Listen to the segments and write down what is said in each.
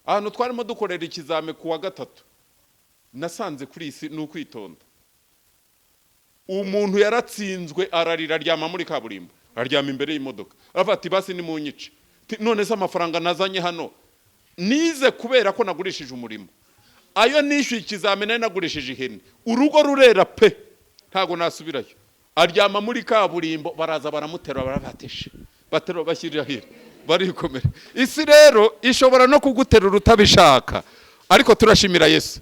Ahantu twarimo dukorera ikizame ku wa gatatu, nasanze kuri iyi si ni ukwitonda. Umuntu yaratsinzwe ararira, aryama muri kaburimbo, aryama imbere y'imodoka, aravuga ati: "Basi nimunyice." None se amafaranga nazanye hano nize, kubera ko nagurishije umurimo, ayo nishyuye ikizamini nari nagurishije ihene, urugo rurera pe, ntabwo nasubirayo. Aryama muri kaburimbo, baraza baramuterura, barabatesha, baterura bashyirira hirya, barikomera. Isi rero ishobora no kuguterura utabishaka, ariko turashimira Yesu.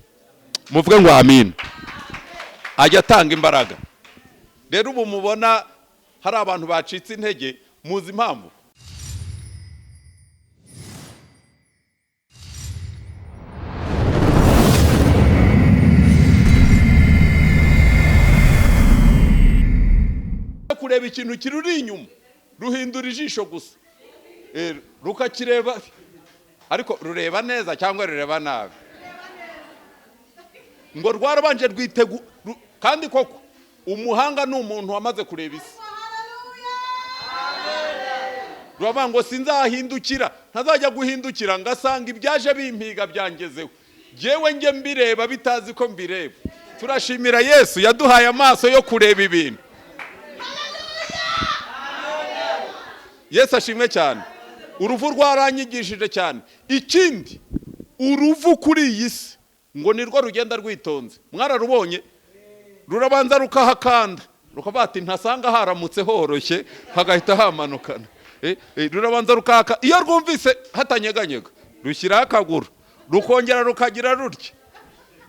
Muvuge ngo amina. Ajya atanga imbaraga. Rero ubu mubona hari abantu bacitse intege, muzi impamvu? Kureba ikintu kiruri inyuma, ruhindura ijisho gusa, rukakireba, ariko rureba neza cyangwa rureba nabi? Ngo rwarabanje rwitegu kandi koko umuhanga ni umuntu wamaze kureba isi. Ruravuga ngo sinzahindukira, ntazajya guhindukira ngasanga ibyaje bimpiga byangezeho. Jyewe njye mbireba bitazi ko mbireba. Turashimira Yesu yaduhaye amaso yo kureba ibintu. Yesu ashimwe cyane. Uruvu rwaranyigishije cyane. Ikindi, uruvu kuri iyi si ngo nirwo rugenda rwitonze. Mwararubonye, rurabanza rukahakanda, rukavuga ati ntasanga haramutse horoshye, hagahita hamanukana. Rurabanza rukahaka, iyo rwumvise hatanyeganyega rushyiraho akaguru, rukongera rukagira rutya.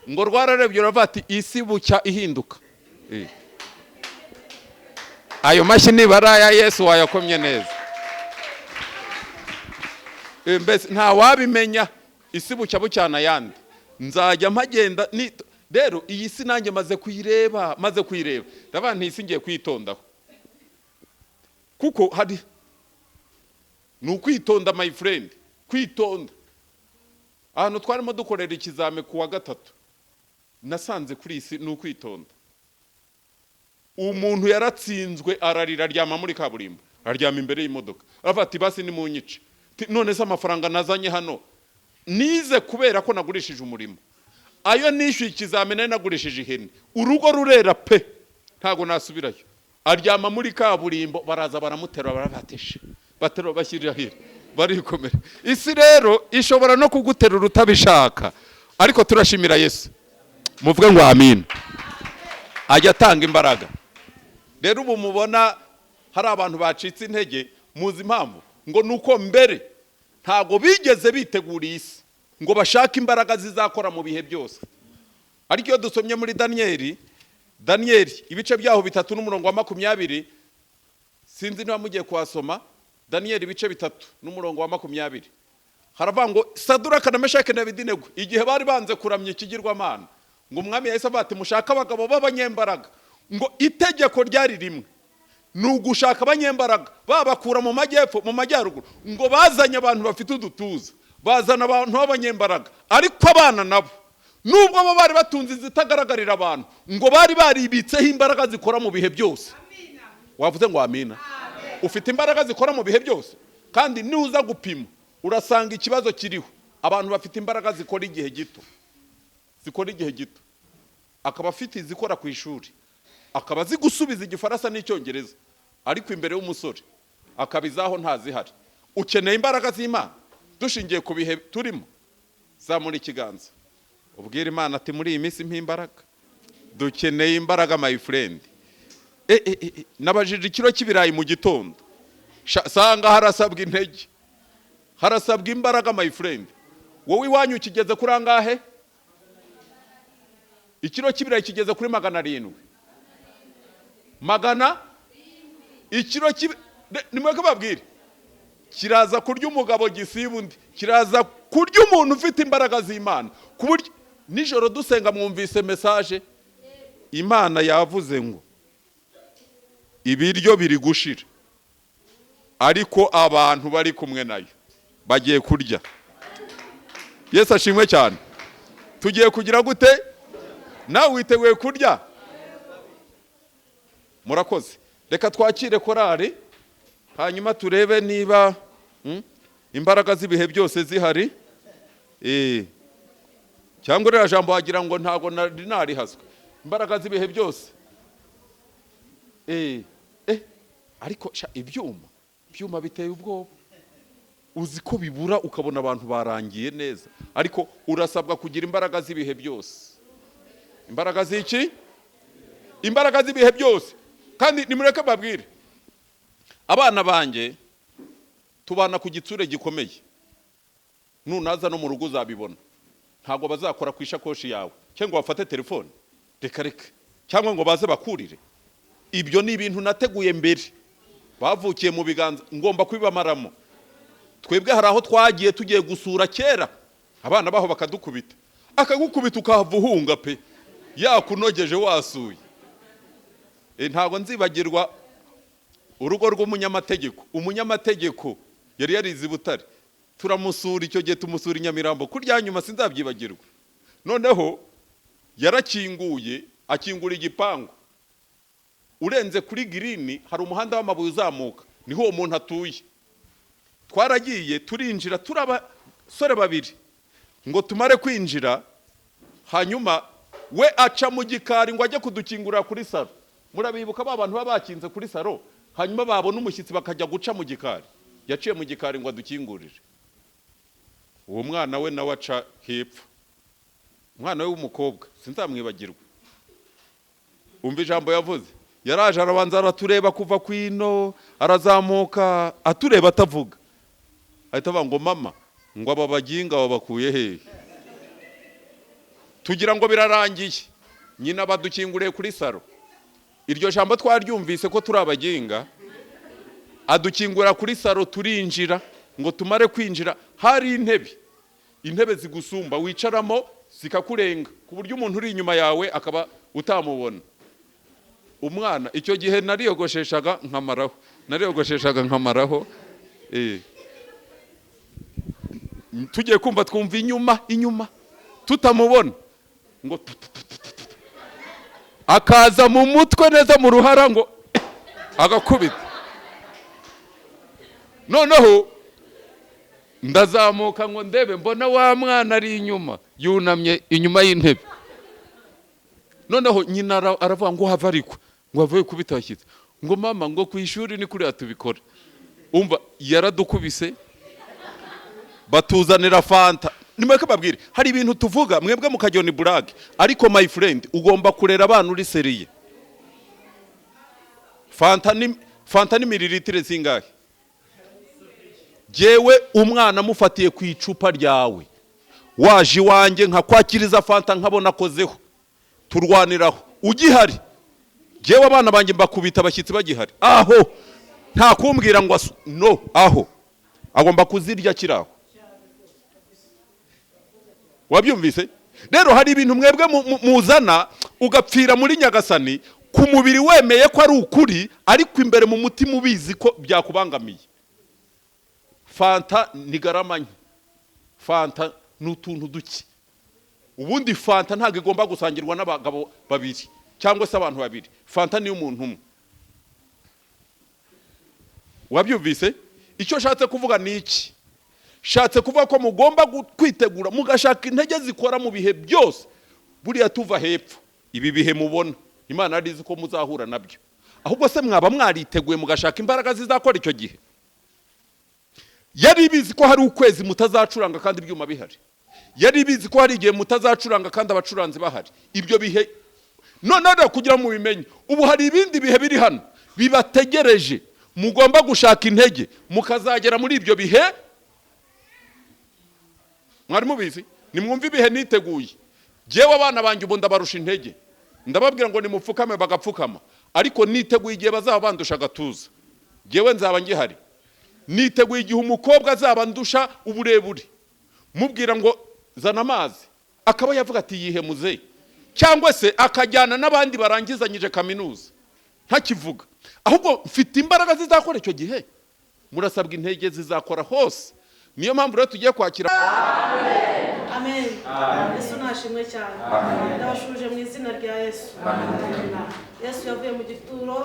Ngo rwararebye, ruravuga ati isi bucya ihinduka. Ayo mashyi nibara aya Yesu wayakomye neza. Mbese nta wabimenya, isi bucya bucyana ayandi, nzajya mpagenda. Rero iyi si nanjye maze kuyireba, maze kuyireba ndavuga nti isi ngiye kuyitondaho, kuko hari ni ukwitonda, my friend, kwitonda. Ahantu twarimo dukorera ikizame ku wa gatatu, nasanze kuri iyi si ni ukwitonda. Umuntu yaratsinzwe ararira, aryama muri kaburimbo, aryama imbere y'imodoka, aravuga ati basi nimunyice. None se amafaranga nazanye hano nize, kubera ko nagurishije umurimo, ayo nishyuye ikizamini nari nagurishije ihene, urugo rurera pe, ntabwo nasubirayo. Aryama muri kaburimbo, baraza baramuterura, barabatesha, baterura bashyirira hirya, barikomera. Isi rero ishobora no kuguterura utabishaka, ariko turashimira Yesu. Muvuge ngo amina. Ajya atanga imbaraga. Rero ubu mubona hari abantu bacitse intege, muzi impamvu? Ngo ni uko mbere ntabwo bigeze bitegura iyi si ngo bashake imbaraga zizakora mu bihe byose. Ariko iyo dusomye muri Daniyeli, Daniyeli ibice byaho 3 n'umurongo wa 20, sinzi niba mugiye kuhasoma. Daniyeli ibice 3 n'umurongo wa 20, haravuga ngo Saduraka na Meshaki na Abedenego, igihe bari banze kuramya ikigirwamana, ngo umwami yahise avuga ati mushake abagabo b'abanyembaraga. Ngo itegeko ryari rimwe, ni ugushaka abanyembaraga, babakura mu majyepfo, mu majyaruguru. Ngo bazanye abantu bafite udutuza, bazana abantu b'abanyembaraga, ariko abana nabo nubwo bo bari batunze izitagaragarira abantu, ngo bari baribitseho imbaraga zikora mu bihe byose. Wavuze ngo amina. Ufite imbaraga zikora mu bihe byose? Kandi nuza gupima urasanga ikibazo kiriho, abantu bafite imbaraga zikora igihe gito, zikora igihe gito. Akaba afite izikora ku ishuri, akaba azi gusubiza igifaransa n'icyongereza, ariko imbere y'umusore akaba izaho ntazihari. Ukeneye imbaraga z'Imana dushingiye ku bihe turimo. Zamura ikiganza ubwira Imana ati muri iyi minsi mpa imbaraga. Dukeneye imbaraga, my friend. Nabajije ikiro cy'ibirayi mu gitondo, sanga harasabwa intege, harasabwa imbaraga, my friend. Wowe iwanyu kigeze kuri angahe? Ikiro cy'ibirayi kigeze kuri 700, magana. Ikiro nimweke babwire, kiraza kurya umugabo gisiba undi, kiraza kurya umuntu ufite imbaraga z'Imana. Ku buryo nijoro dusenga mwumvise message, Imana yavuze ngo ibiryo biri gushira, ariko abantu bari kumwe nayo bagiye kurya. Yesu ashimwe cyane. Tugiye kugira gute? Nawe witeguye kurya? Murakoze. Reka twakire korari, hanyuma turebe niba imbaraga z'ibihe byose zihari. Cyangwa ririya jambo wagira ngo ntabwo nari narihazwe. Imbaraga z'ibihe byose. Ariko sha, ibyuma biteye ubwoba. Uzi ko bibura ukabona abantu barangiye neza, ariko urasabwa kugira imbaraga z'ibihe byose. Imbaraga z'iki? Imbaraga z'ibihe byose. Kandi nimureke mbabwire, abana banjye tubana ku gitsure gikomeye. Nunaza no mu rugo uzabibona, ntabwo bazakora ku ishakoshi yawe cyangwa ngo bafate telefone, reka reka, cyangwa ngo baze bakurire. Ibyo ni ibintu nateguye mbere, bavukiye mu biganza, ngomba kubibamaramo. Twebwe hari aho twagiye tugiye gusura kera, abana baho bakadukubita, akagukubita ukahava uhunga pe, yakunogeje wasuye. Ntabwo nzibagirwa urugo rw'umunyamategeko. Umunyamategeko yari yarize i Butare, turamusura icyo gihe, tumusura i Nyamirambo kurya nyuma, sinzabyibagirwa. Noneho yarakinguye, akingura igipangu, urenze kuri green hari umuhanda w'amabuye uzamuka, niho uwo muntu atuye. Twaragiye turinjira, turi abasore babiri, ngo tumare kwinjira, hanyuma we aca mu gikari ngo ajye kudukingurira kuri salo. Murabibuka ba bantu baba bakinze kuri salo, hanyuma babona umushyitsi bakajya guca mu gikari. Yaciye mu gikari ngo adukingurire. Uwo mwana we nawe aca hepfo, umwana we w'umukobwa, sinzamwibagirwa. Umva ijambo yavuze, yaraje arabanza aratureba kuva ku ino, arazamuka atureba atavuga, ahita avuga ngo mama, ngo aba baginga babakuye hehe? Tugira ngo birarangiye, nyina badukinguriye kuri salo. Iryo jambo twaryumvise ko turi abaginga, adukingura kuri salo turinjira. Ngo tumare kwinjira, hari intebe zigusumba, wicaramo zikakurenga, ku buryo umuntu uri inyuma yawe akaba utamubona. Umwana icyo gihe nariyogosheshaga nkamaraho, nariyogosheshaga nkamaraho. Tugiye kumva twumva inyuma inyuma tutamubona, ngo tu, tu, tu, tu, tu, tu. Akaza mu mutwe neza mu ruhara, ngo agakubita. Noneho ndazamuka ngo ndebe, mbona wa mwana ari inyuma yunamye inyuma y'intebe. Noneho nyina aravuga ngo have, ariko ngo avuye kubitashyitse, ngo mama, ngo ku ishuri ni kuriya tubikora. Umva, yaradukubise, batuzanira Fanta. Nimureke babwire, hari ibintu tuvuga mwebwe mukagira ni blague, ariko my friend, ugomba kurera abana uri sérieux. Fanta ni mililitire zingahe? Jyewe umwana amufatiye ku icupa ryawe, waje iwanjye nkakwakiriza Fanta, nkabona akozeho, turwaniraho ugihari. Jyewe abana banjye mbakubita abashyitsi bagihari. Aho nta kumbwira ngo no, aho agomba kuzirya akiri aho. Wabyumvise? Rero hari ibintu mwebwe muzana ugapfira muri Nyagasani ku mubiri, wemeye ko ari ukuri, ariko imbere mu mutima ubizi ko byakubangamiye. Fanta ni garama nke, Fanta ni utuntu duke. Ubundi Fanta ntabwo igomba gusangirwa n'abagabo babiri cyangwa se abantu babiri, Fanta niyo umuntu umwe. Wabyumvise? Icyo nshatse kuvuga ni iki? Shatse kuvuga ko mugomba kwitegura, mugashaka intege zikora mu bihe byose. Buriya tuva hepfo, ibi bihe mubona, Imana yari izi ko muzahura nabyo. Ahubwo se mwaba mwariteguye mugashaka imbaraga zizakora icyo gihe? Yari ibizi ko hari ukwezi mutazacuranga kandi ibyuma bihari, yari ibizi ko hari igihe mutazacuranga kandi abacuranzi bahari. Ibyo bihe none rero kugira ngo mubimenye, ubu hari ibindi bihe biri hano bibategereje, mugomba gushaka intege mukazagera muri ibyo bihe. Mwari mubizi? Nimwumve ibihe niteguye. Jyewe abana banjye ubu ndabarusha intege, ndababwira ngo nimupfukame bagapfukama, ariko niteguye igihe bazaba bandusha agatuza, jyewe nzaba ngihari. Niteguye igihe umukobwa azaba ndusha uburebure, mubwira ngo zana amazi akaba yavuga ati yihemuze, cyangwa se akajyana n'abandi barangizanyije kaminuza, ntakivuga. Ahubwo mfite imbaraga zizakora icyo gihe. Murasabwa intege zizakora hose. Niyo mpamvu rero tugiye kwakira. Amen. Yesu nashimwe cyane. Ndabashuje mu izina rya Yesu. Yesu yavuye mu gituro,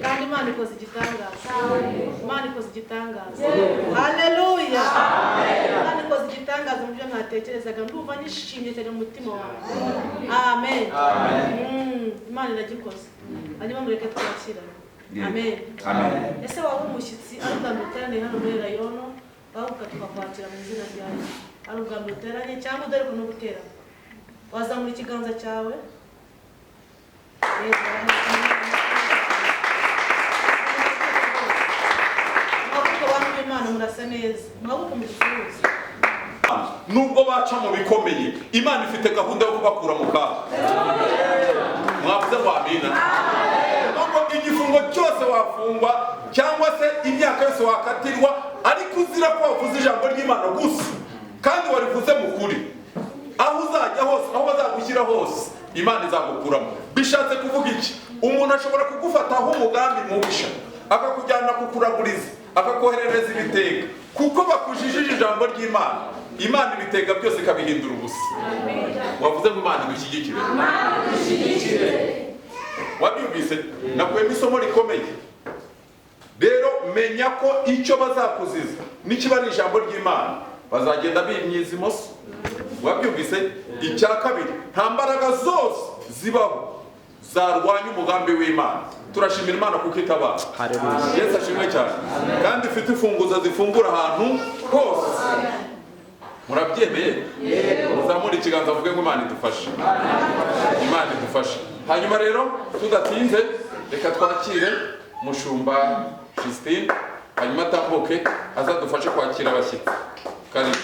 kandi Imana ikoze igitangaza. Imana ikoze igitangaza. Haleluya! Imana ikoze igitangaza. natekerezaga. Ndumva nishimye cyane mu mutima wanjye. Amen. Imana iragikoze. Hanyuma mureke twakirane. Amen. Amen. Ese waba umushyitsi, ari ubwa mbere uteraniye hano muri Rayono? Babuka tukakwakira mu izina rya Yesu. Ari ubwa mbere uteranye cyangwa udari no guterana, wazamura ikiganza cyawe. Yego. Muhaguruke, bantu b'Imana, murasa neza. Muhaguruke mudusuhuze. Nubwo baca mu bikomeye, Imana ifite gahunda yo kubakura mu kaga. Mwavuze ngo amina. Nubwo igifungo cyose wafungwa cyangwa se imyaka yose wakatirwa, ariko uzira ko wavuze ijambo ry'Imana gusa kandi warivuze mu kuri, aho uzajya hose, aho bazagushyira hose, Imana izagukuramo. Bishatse kuvuga iki? Umuntu ashobora kugufataho umugambi mubisha, akakujyana kukuraguriza, akakoherereza ibitega, kuko bakujijije ijambo ry'Imana. Imana ibitega byose ikabihindura ubusa. Wavuze ngo Imana idushyigikire. Wabyumvise? Nakuyemo isomo rikomeye. Rero menya ko icyo bazakuziza nikiba ari ijambo ry'Imana, bazagenda bimyiza imoso. Wabyumvise? Icya kabiri, nta mbaraga zose zibaho zarwanya umugambi w'Imana. Turashimira Imana kuko itabara. Yesu ashimwe cyane. Kandi ifite imfunguzo zifungura ahantu hose. Murabyemeye? Muzamure ikiganza avuge ngo Imana idufashe, Imana idufashe. Hanyuma rero tudatinze, reka twakire Mushumba Christine, hanyuma atambuke azadufashe kwakira abashyitsi. Karibu.